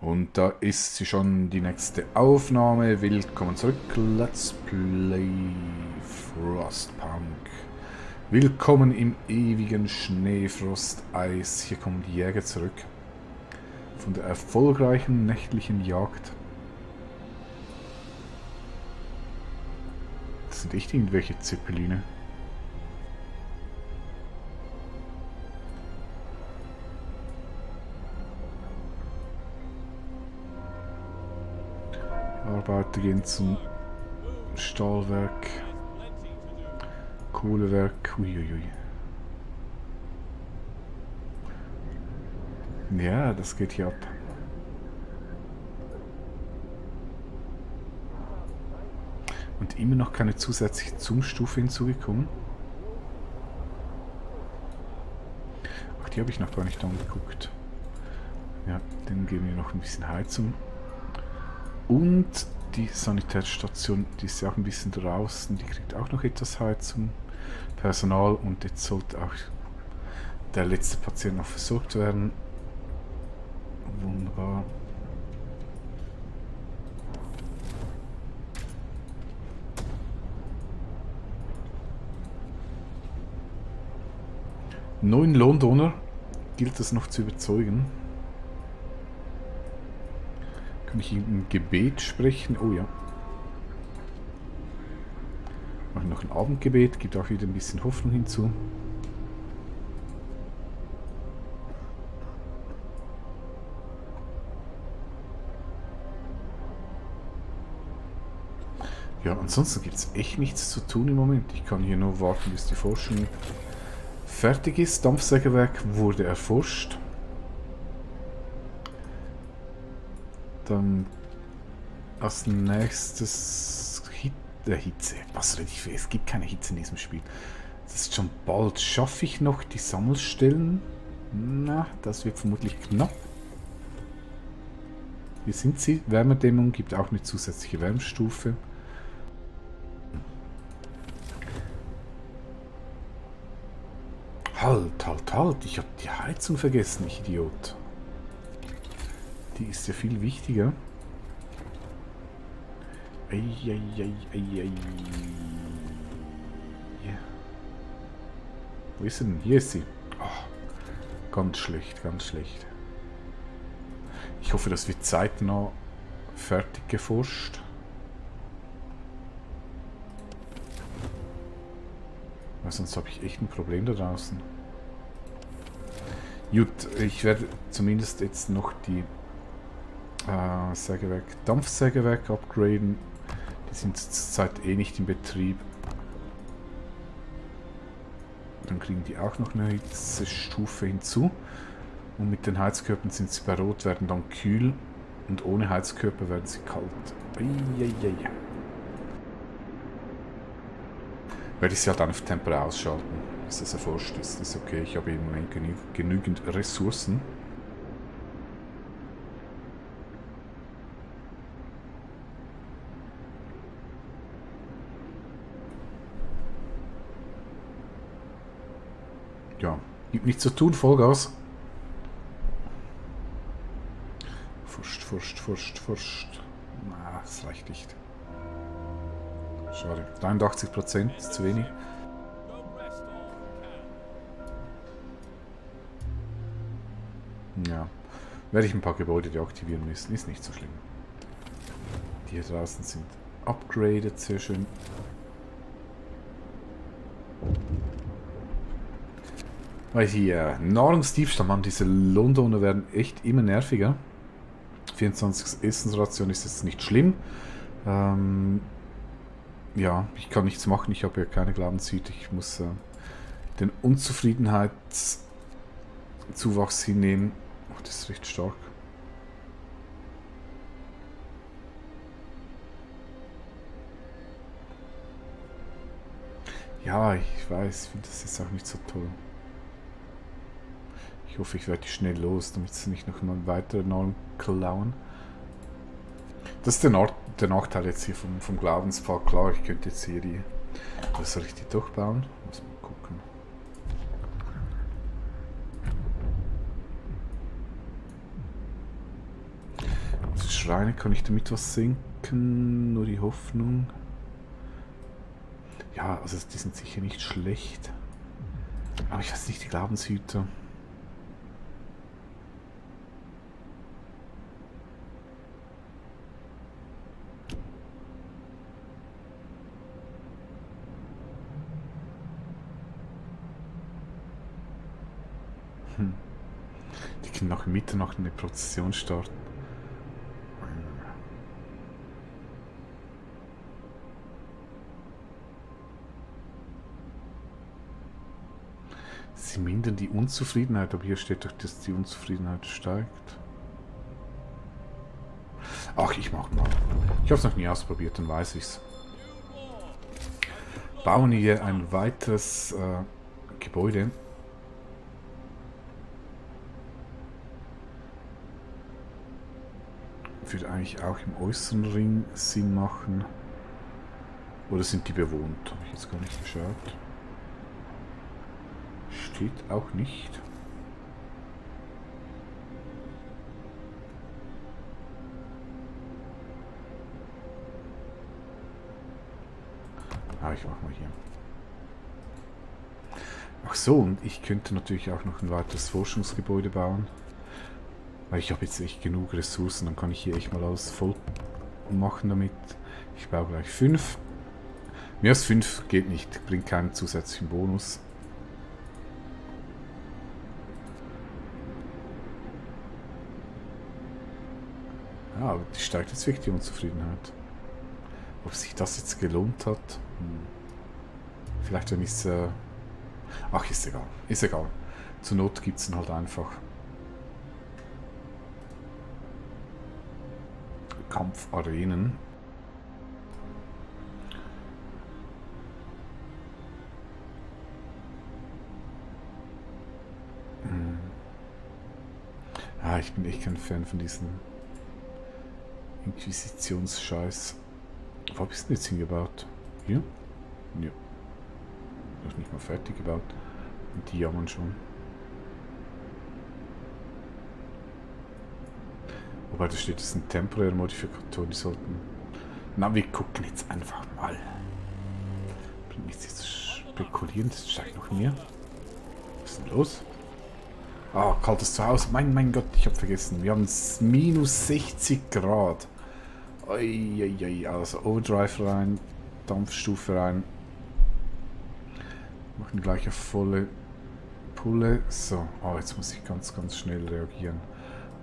Und da ist sie schon, die nächste Aufnahme. Willkommen zurück. Let's Play Frostpunk. Willkommen im ewigen Schneefrosteis. Hier kommen die Jäger zurück. Von der erfolgreichen nächtlichen Jagd. Das sind echt irgendwelche Zeppeline. Arbeiter gehen zum Stahlwerk, Kohlewerk, uiuiui. Ja, das geht hier ab. Und immer noch keine zusätzliche Zoom-Stufe hinzugekommen. Ach, die habe ich noch gar nicht angeguckt. Ja, dann geben wir noch ein bisschen Heizung. Und die Sanitätsstation, die ist ja auch ein bisschen draußen, die kriegt auch noch etwas Heizung, Personal, und jetzt sollte auch der letzte Patient noch versorgt werden. Wunderbar. Neun Londoner gilt es noch zu überzeugen. Kann ich ein Gebet sprechen? Oh ja. Machen noch ein Abendgebet, gibt auch wieder ein bisschen Hoffnung hinzu. Ja, ansonsten gibt es echt nichts zu tun im Moment. Ich kann hier nur warten, bis die Forschung fertig ist. Dampfsägewerk wurde erforscht. Dann als nächstes Hitze. Was rede ich für? Es gibt keine Hitze in diesem Spiel. Das ist schon bald. Schaffe ich noch die Sammelstellen? Na, das wird vermutlich knapp. Hier sind sie. Wärmedämmung gibt auch eine zusätzliche Wärmstufe. Halt. Ich habe die Heizung vergessen, ich Idiot. Die ist ja viel wichtiger. Ei. Wo ist sie denn? Hier ist sie. Oh, ganz schlecht, ganz schlecht. Ich hoffe, das wird zeitnah fertig geforscht. Weil sonst habe ich echt ein Problem da draußen. Gut, ich werde zumindest jetzt noch die Dampfsägewerk upgraden. Die sind zurzeit eh nicht in Betrieb. Dann kriegen die auch noch eine Hitzestufe hinzu. Und mit den Heizkörpern sind sie bei Rot, werden dann kühl. Und ohne Heizkörper werden sie kalt. Eieiei. Werde ich sie halt auf Temper ausschalten, bis das erforscht ist. Das ist okay, ich habe im Moment genügend Ressourcen. Ja, gibt nichts zu tun, Vollgas. Forscht. Na, das reicht nicht. Schade. 83% ist zu wenig. Ja. Werde ich ein paar Gebäude deaktivieren müssen. Ist nicht so schlimm. Die hier draußen sind upgraded. Sehr schön. Weil hier Nahrungsdiebstahl, Mann, diese Londoner werden echt immer nerviger. 24 Essensration ist jetzt nicht schlimm. Ja, ich kann nichts machen, ich habe ja keine Glaubenshüte. Ich muss den Unzufriedenheitszuwachs hinnehmen. Oh, das ist recht stark. Ja, ich weiß, ich finde das jetzt auch nicht so toll. Ich hoffe, ich werde die schnell los, damit sie nicht noch mal weitere Normen klauen. Das ist der Nachteil jetzt hier vom Glaubenspfad. Klar, ich könnte jetzt hier die... Was soll ich die durchbauen? Muss mal gucken. Schreine, kann ich damit was senken? Nur die Hoffnung. Ja, also die sind sicher nicht schlecht. Aber ich weiß nicht, die Glaubenshüter. Die können nach Mitternacht eine Prozession starten. Sie mindern die Unzufriedenheit, aber hier steht doch, dass die Unzufriedenheit steigt. Ach, ich mach mal. Ich habe es noch nie ausprobiert, dann weiß ich's. Bauen hier ein weiteres Gebäude. Würde eigentlich auch im äußeren Ring Sinn machen. Oder sind die bewohnt? Habe ich jetzt gar nicht geschaut. Steht auch nicht. Ah, ich mach mal hier. Ach so, und ich könnte natürlich auch noch ein weiteres Forschungsgebäude bauen. Weil ich habe jetzt echt genug Ressourcen, dann kann ich hier echt mal alles voll machen damit. Ich baue gleich 5. Mehr als 5 geht nicht, bringt keinen zusätzlichen Bonus. Ja, aber die steigt jetzt wirklich die Unzufriedenheit. Ob sich das jetzt gelohnt hat? Vielleicht wenn ich es... Ach, ist egal. Ist egal. Zur Not gibt es ihn halt einfach. Kampfarenen. Ja, ich bin echt kein Fan von diesen Inquisitionsscheiß. Wo habe ich denn jetzt hingebaut? Hier? Ja. Noch nicht mal fertig gebaut. Und die jammern schon. Wobei da steht, das sind temporäre Modifikatoren, die sollten... Na, wir gucken jetzt einfach mal. Bringt nichts jetzt zu spekulieren, das steigt noch mehr. Was ist denn los? Ah, kaltes Zuhause. Mein Gott, ich habe vergessen. Wir haben es minus 60 Grad. Eieiei, also Overdrive rein, Dampfstufe rein. Machen gleich auf volle Pulle. So, jetzt muss ich ganz schnell reagieren.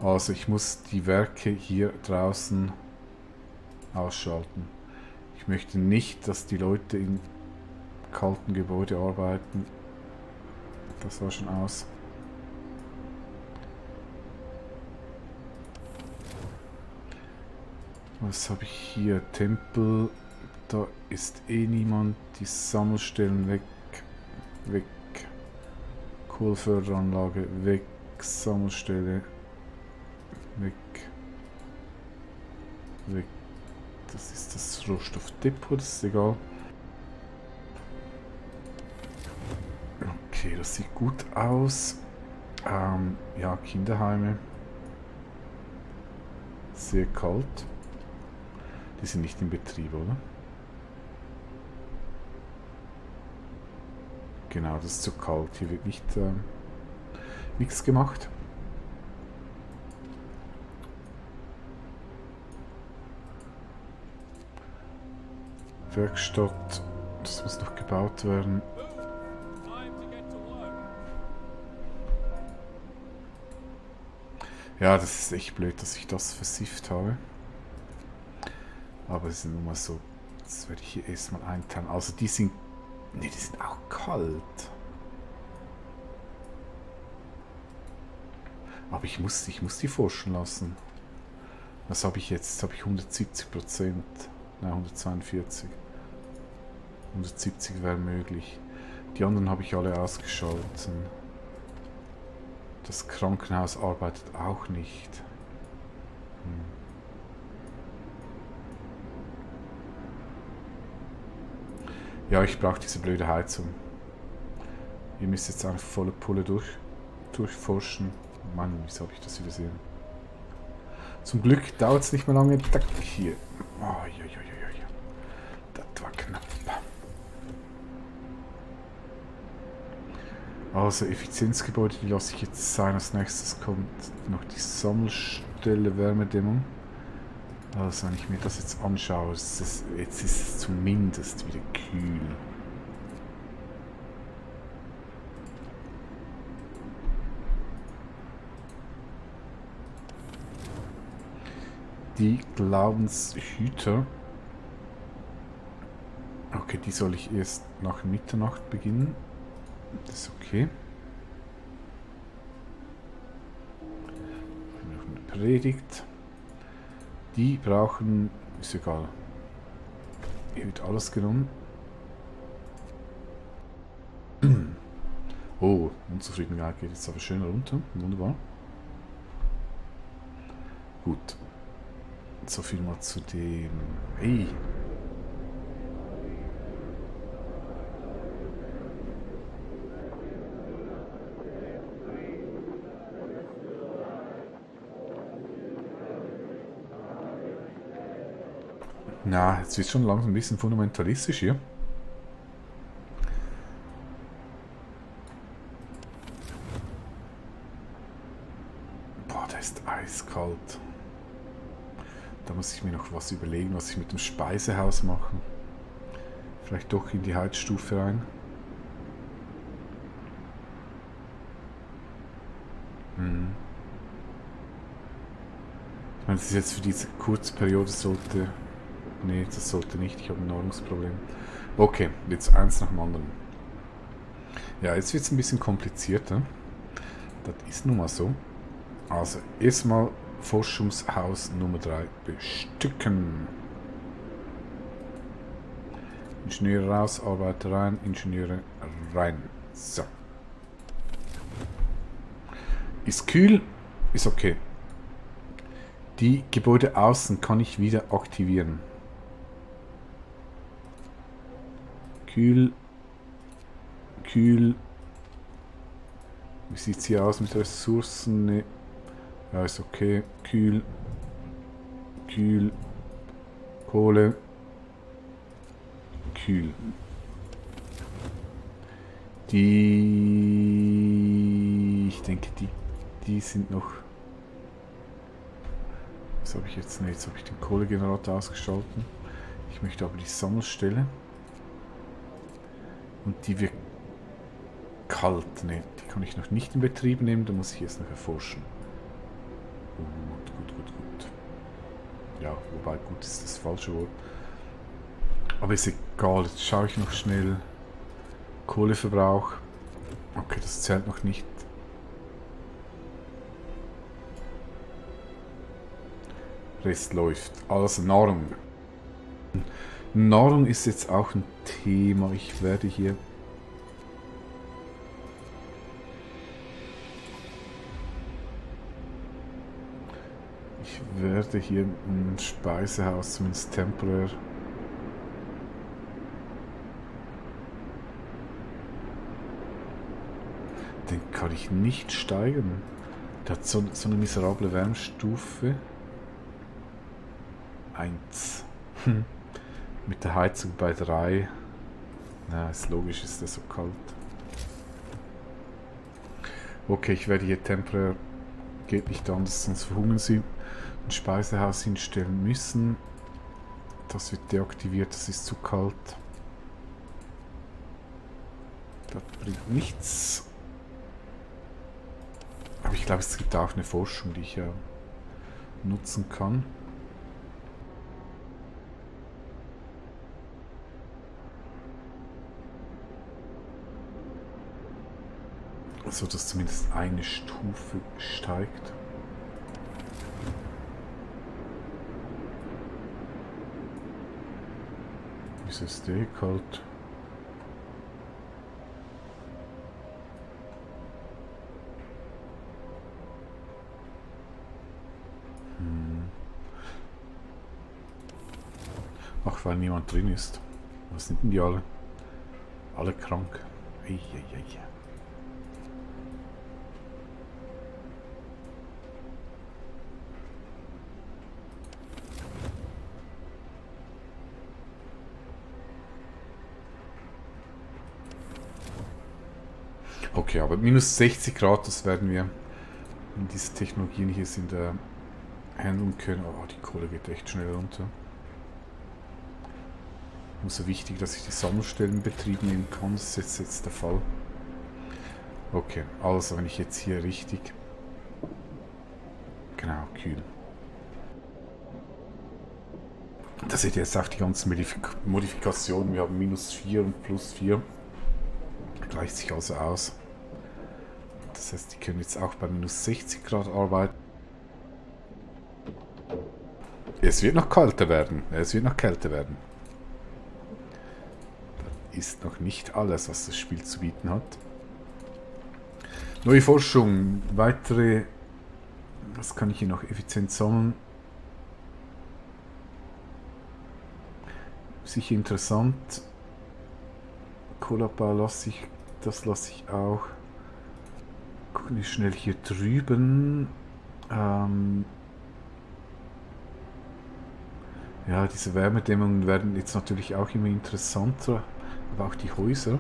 Also ich muss die Werke hier draußen ausschalten. Ich möchte nicht, dass die Leute in kalten Gebäude arbeiten. Das war schon aus. Was habe ich hier? Tempel. Da ist eh niemand. Die Sammelstellen weg. Weg. Kohleförderanlage weg. Sammelstelle weg. Weg. Das ist das Rohstoffdepot, das ist egal. Okay, das sieht gut aus. Ja, Kinderheime. Sehr kalt. Die sind nicht in Betrieb, oder? Genau, das ist zu kalt. Hier wird nicht nichts gemacht. Werkstatt, das muss noch gebaut werden. Ja, das ist echt blöd, dass ich das versifft habe. Aber es ist nun mal so, das werde ich hier erstmal einteilen. Also die sind, ne, die sind auch kalt. Aber ich muss die forschen lassen. Was habe ich jetzt? Jetzt habe ich 170%. Nein, 142. 170 wäre möglich. Die anderen habe ich alle ausgeschalten. Das Krankenhaus arbeitet auch nicht. Ja, ich brauche diese blöde Heizung. Ihr müsst jetzt einfach volle Pulle durchforschen. Mann, wieso habe ich das übersehen? Zum Glück dauert es nicht mehr lange. Tack, hier. Oh, ja, ja, ja, ja. Das war knapp. Also Effizienzgebäude, die lasse ich jetzt sein. Als nächstes kommt noch die Sammelstelle Wärmedämmung. Also wenn ich mir das jetzt anschaue, jetzt ist es zumindest wieder kühl. Die Glaubenshüter. Okay, die soll ich erst nach Mitternacht beginnen. Das ist okay. Noch eine Predigt. Die brauchen, ist egal. Hier wird alles genommen. Oh, Unzufriedenheit geht jetzt aber schön runter. Wunderbar. Gut. So viel mal zu dem... Hey! Na, jetzt wird es schon langsam ein bisschen fundamentalistisch hier. Boah, der ist eiskalt. Da muss ich mir noch was überlegen, was ich mit dem Speisehaus mache. Vielleicht doch in die Heizstufe rein. Ich meine, das ist jetzt für diese kurze Periode sollte... Nee, das sollte nicht. Ich habe ein Nahrungsproblem. Okay, jetzt eins nach dem anderen. Ja, jetzt wird es ein bisschen komplizierter. Das ist nun mal so. Also, erstmal Forschungshaus Nummer 3 bestücken. Ingenieure raus, Arbeiter rein, Ingenieure rein. So. Ist kühl, ist okay. Die Gebäude außen kann ich wieder aktivieren. Kühl. Kühl. Wie sieht es hier aus mit Ressourcen? Nee. Ja, ist okay. Kühl. Kühl. Kohle. Kühl. Ich denke, die sind noch... Was habe ich jetzt? Ne, jetzt habe ich den Kohlegenerator ausgeschalten. Ich möchte aber die Sammelstelle. Und die wird kalt. Ne, die kann ich noch nicht in Betrieb nehmen. Da muss ich jetzt noch erforschen. Gut. Ja, wobei gut ist das falsche Wort. Aber ist egal. Jetzt schaue ich noch schnell. Kohleverbrauch. Okay, das zählt noch nicht. Rest läuft. Also Nahrung. Nahrung ist jetzt auch ein Thema. Ich werde hier... ein Speisehaus zumindest temporär... Den kann ich nicht steigern. Der hat so eine miserable Wärmestufe. 1. Mit der Heizung bei 3. Na, ist logisch, ist das so kalt. Okay, ich werde hier temporär, geht nicht anders, sonst verhungern sie, ein Speisehaus hinstellen müssen. Das wird deaktiviert, das ist zu kalt. Das bringt nichts. Aber ich glaube, es gibt auch eine Forschung, die ich ja nutzen kann. So dass zumindest eine Stufe steigt. Wieso ist der kalt? Ach, weil niemand drin ist. Was sind denn die alle? Alle krank. Eieiei. Okay, aber minus 60 Grad, das werden wir in diese Technologien hier sind handeln können. Oh, die Kohle geht echt schnell runter. Umso wichtig, dass ich die Sammelstellen in Betrieb nehmen kann. Das ist jetzt der Fall. Okay, also wenn ich jetzt hier richtig... Genau, kühl. Da seht ihr jetzt auch die ganzen Modifikationen. Wir haben minus 4 und plus 4. Gleicht sich also aus. Das heißt, die können jetzt auch bei minus 60 Grad arbeiten. Es wird noch kälter werden. Es wird noch kälter werden. Das ist noch nicht alles, was das Spiel zu bieten hat. Neue Forschung. Weitere... Was kann ich hier noch effizient sammeln? Sicher interessant. Kohleabbau lasse ich... Das lasse ich auch. Gucken wir schnell hier drüben. Ja, diese Wärmedämmungen werden jetzt natürlich auch immer interessanter. Aber auch die Häuser.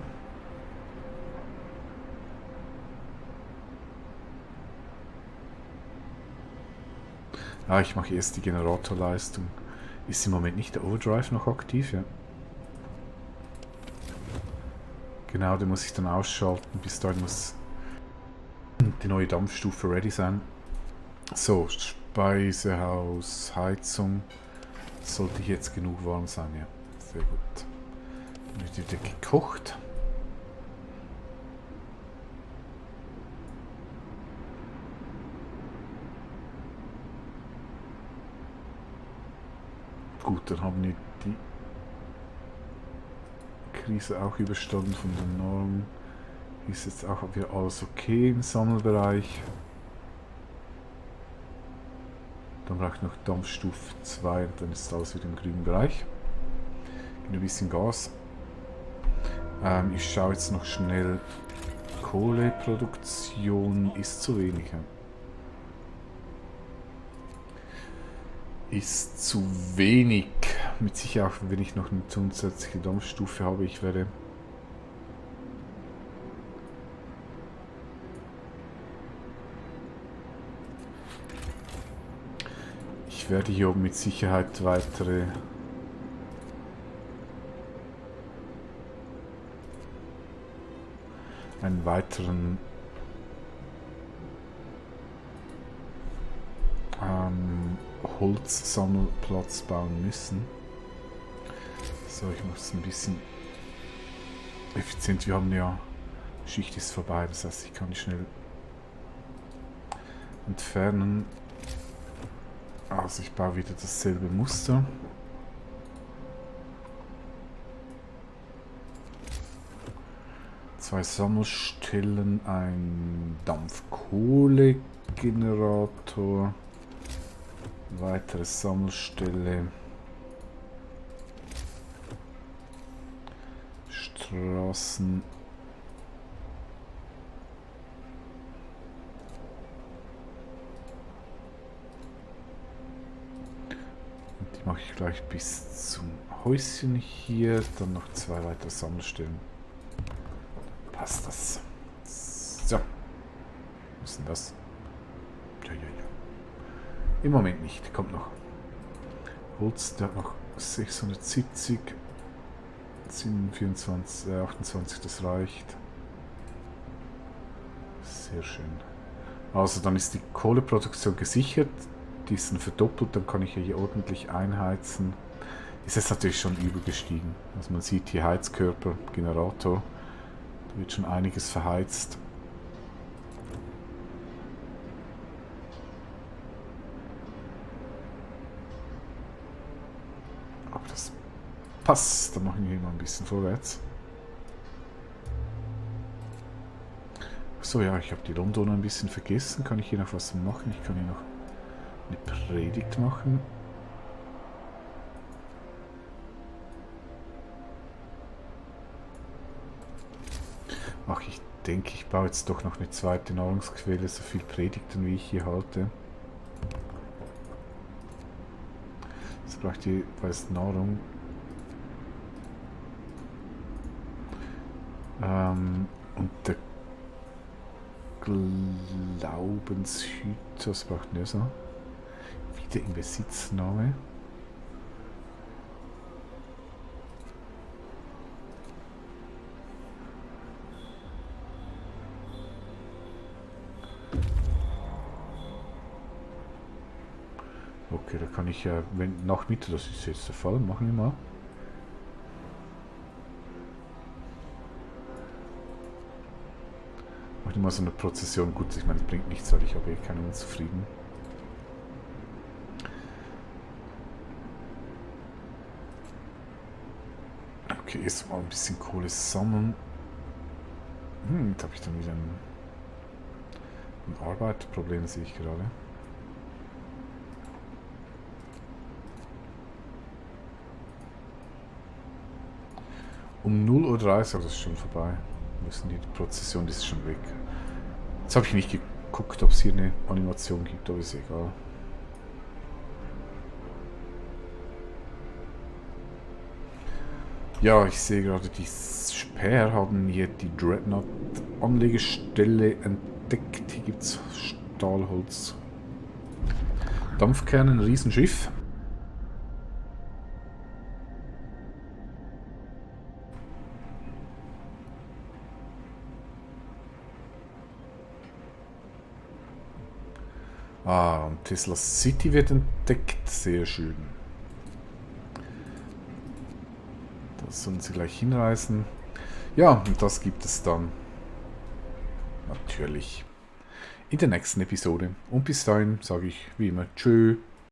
Ah, ich mache erst die Generatorleistung. Ist im Moment nicht der Overdrive noch aktiv? Ja. Genau, den muss ich dann ausschalten. Bis dahin muss die neue Dampfstufe ready sein. So, Speisehaus, Heizung. Sollte jetzt genug warm sein, ja. Sehr gut. Dann wird wieder gekocht. Gut, dann haben wir die Krise auch überstanden von den Normen. Ist jetzt auch wieder alles okay im Sammelbereich. Dann brauche ich noch Dampfstufe 2 und dann ist alles wieder im grünen Bereich. Ein bisschen Gas. Ich schaue jetzt noch schnell. Kohleproduktion ist zu wenig. Ja. Ist zu wenig. Mit Sicherheit, auch wenn ich noch eine zusätzliche Dampfstufe habe, ich werde hier oben mit Sicherheit weitere einen weiteren Holzsammelplatz bauen müssen. So, ich mache es ein bisschen effizient. Wir haben ja, Schicht ist vorbei, das heißt, ich kann die schnell entfernen. Also ich baue wieder dasselbe Muster. Zwei Sammelstellen, ein Dampfkohlegenerator, weitere Sammelstelle, Straßen, und die mache ich gleich bis zum Häuschen hier, dann noch zwei weitere Sammelstellen. Passt das. So. Was ist denn das? Ja. Im Moment nicht. Kommt noch. Holz, der hat noch 670. 24, 28, das reicht. Sehr schön. Also dann ist die Kohleproduktion gesichert. Die ist dann verdoppelt, dann kann ich hier ordentlich einheizen. Ist jetzt natürlich schon übergestiegen. Also man sieht hier Heizkörper, Generator. Da wird schon einiges verheizt. Aber das passt. Dann machen wir hier mal ein bisschen vorwärts. So, ja, ich habe die Londoner ein bisschen vergessen. Kann ich hier noch was machen? Ich kann hier noch eine Predigt machen. Ach, ich denke, ich baue jetzt doch noch eine zweite Nahrungsquelle, so viel Predigten, wie ich hier halte. Jetzt braucht ihr jeweils Nahrung. Und der Glaubenshüter, was braucht denn der so? Wieder in Besitznahme. Okay, da kann ich ja, wenn nach Mitte, das ist jetzt der Fall, machen wir mal. Machen wir mal so eine Prozession. Gut, ich meine, es bringt nichts, weil ich habe eh keinen unzufrieden. Okay, erstmal ein bisschen Kohle sammeln. Jetzt habe ich dann wieder ein Arbeiterproblem, sehe ich gerade. Um 0:30 Uhr, also das ist schon vorbei. Müssen die Prozession, die ist schon weg. Jetzt habe ich nicht geguckt, ob es hier eine Animation gibt, aber ist egal. Ja, ich sehe gerade, die Speer haben hier die Dreadnought-Anlegestelle entdeckt. Hier gibt es Stahlholz. Dampfkerne, ein Riesenschiff. Ah, und Tesla City wird entdeckt. Sehr schön. Das sollen sie gleich hinreißen. Ja, und das gibt es dann natürlich in der nächsten Episode. Und bis dahin sage ich wie immer Tschö.